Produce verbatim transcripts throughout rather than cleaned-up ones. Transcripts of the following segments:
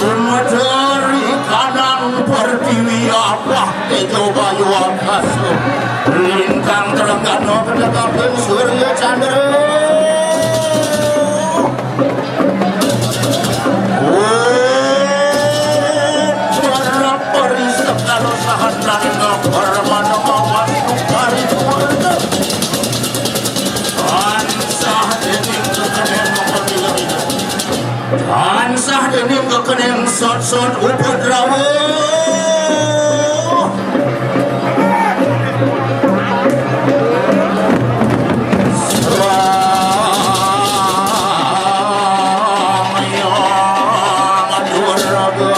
Umateri kanang pertiwi apa tejo bayu angkasa. Lintang terenggana kedekapin surya candra. Oh, para peri segala sahat nalika permana mawas kari keluarga. Tansah dening kekening kekening sot-sot upadrawa. Sang Hyang Durga.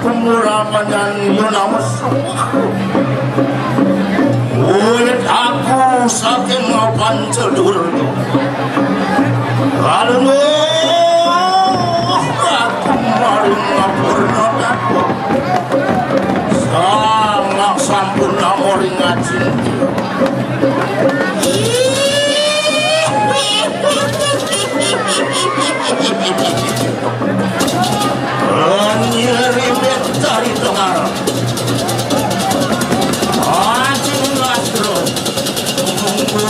Pemuraman yang Yunamus. Ulit aku saking Pancadurga. Lalu aku maring ngapurna tatwa. Sangat sampun namori ngajin. Nyirimbit dari tengah. Ajeng Gastro. Munggu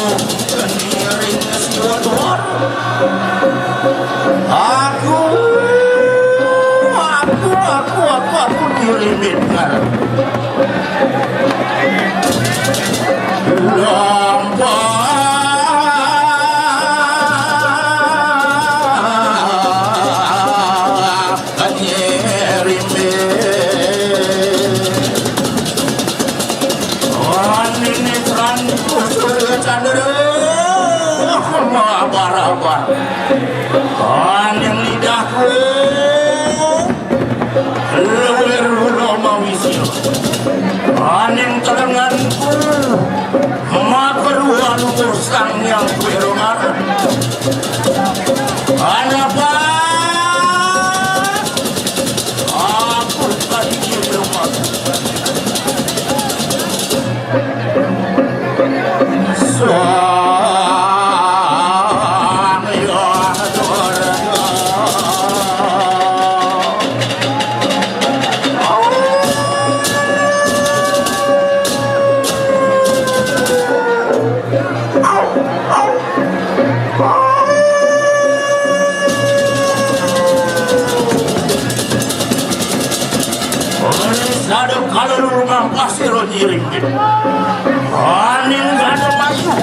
nyering siwa duwar. Aku, aku, aku, aku, aku nyirimbit ngar. Lampah. Kanyerimbit. Aning netranku surya candra, mabar-abar. Aning lidahku, luwir ula mawisya. Aning telenganku, makarua luhur Sang Hyang Wira Mara. Anapa? Aku tadi rumah. Sang Hyang Durga. Sada kala lulungang pasir nyiring. Aning gada mayu.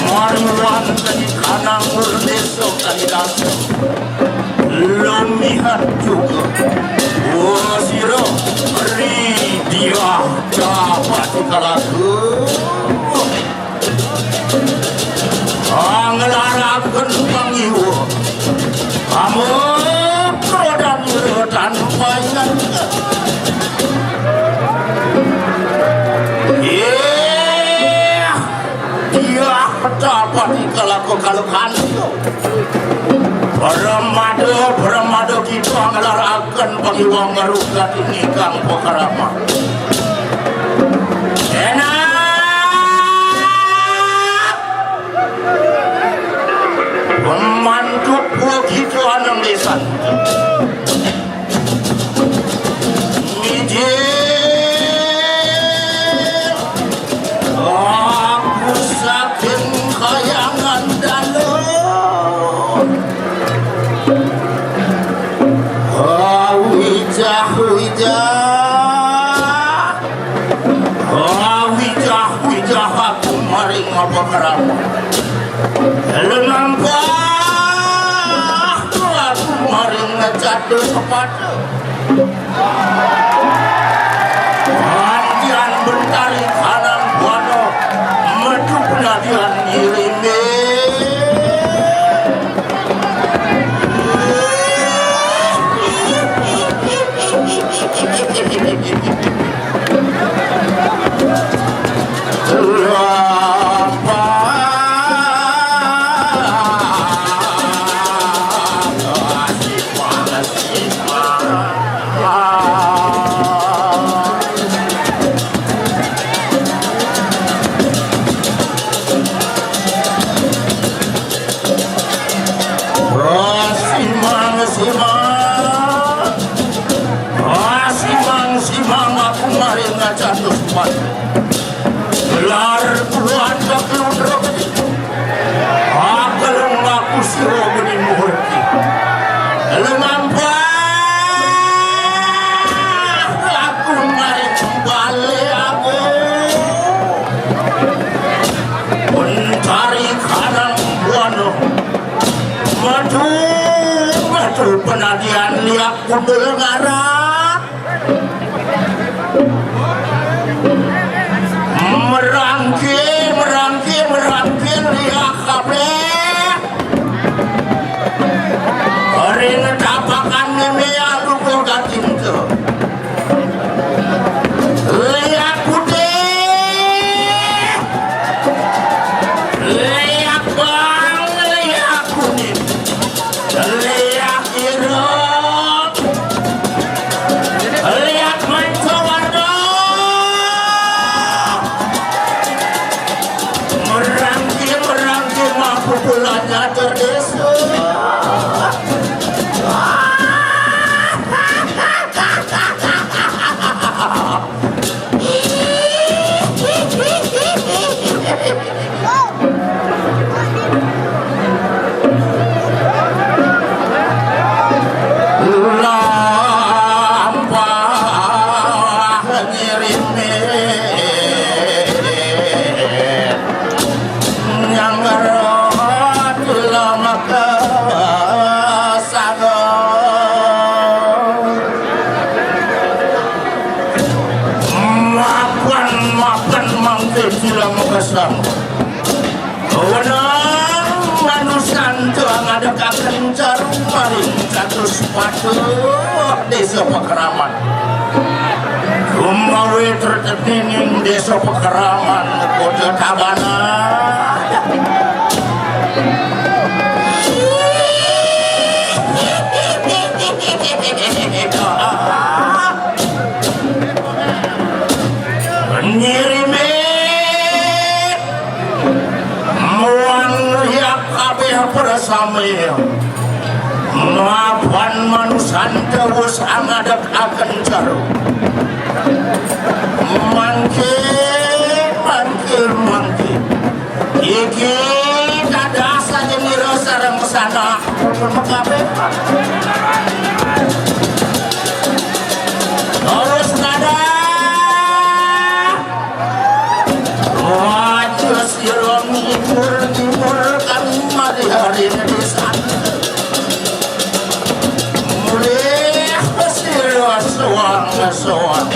Mariwan tadi kanang murni sok tadi dasar. Lumihat juga. Oh, sira ri dia dapat dikalaku. Nglaraken pangiwa. Amuk rodan rodan paingan. Iya. Dia dapat dikalaku kalau kanto. Pramada, pramada kita nglaraken pangiwa ngrugat ingkang pakrama. Enak. Pemantuk kita anang lesan. Mijil. Aku saking kayangan dalem. Wijah, wijah. Wijah, wijah aku maring apa kerama. Lemampah aku maring ngecadu sepatu. Andian bentari kanan buana metu penadian ngiringe. Aduh, aduh, penadian liak kundul ngarak. Merangki, merangki, merangki liak kabeh. Ring tapakan mimi aluku gatintu. Liak putih, liak bang, liak kuning, liak irung, liak manca warna. Merangki, merangki, mampu pulanya terdesa. Lampah ngirimin nyanggerot lama ke sabar. Mapan, mapan mangke sila makasang. Wenang manusan tuang ada kakencar maring catus patuh desa Pakeraman. Kumawi tertening desa Pakeraman kota Tabanan. Ngirimin muang liak kabeh persami. Mapan manusan tewus angadek akan jaru. Mangke, mangke, mangke. Iki dadah sajenira sareng sanak pun mekabe. Terus dadah. Wajah sira ngibur-ngibur kami mari hari ini di sana. Mulih sira soang-soang.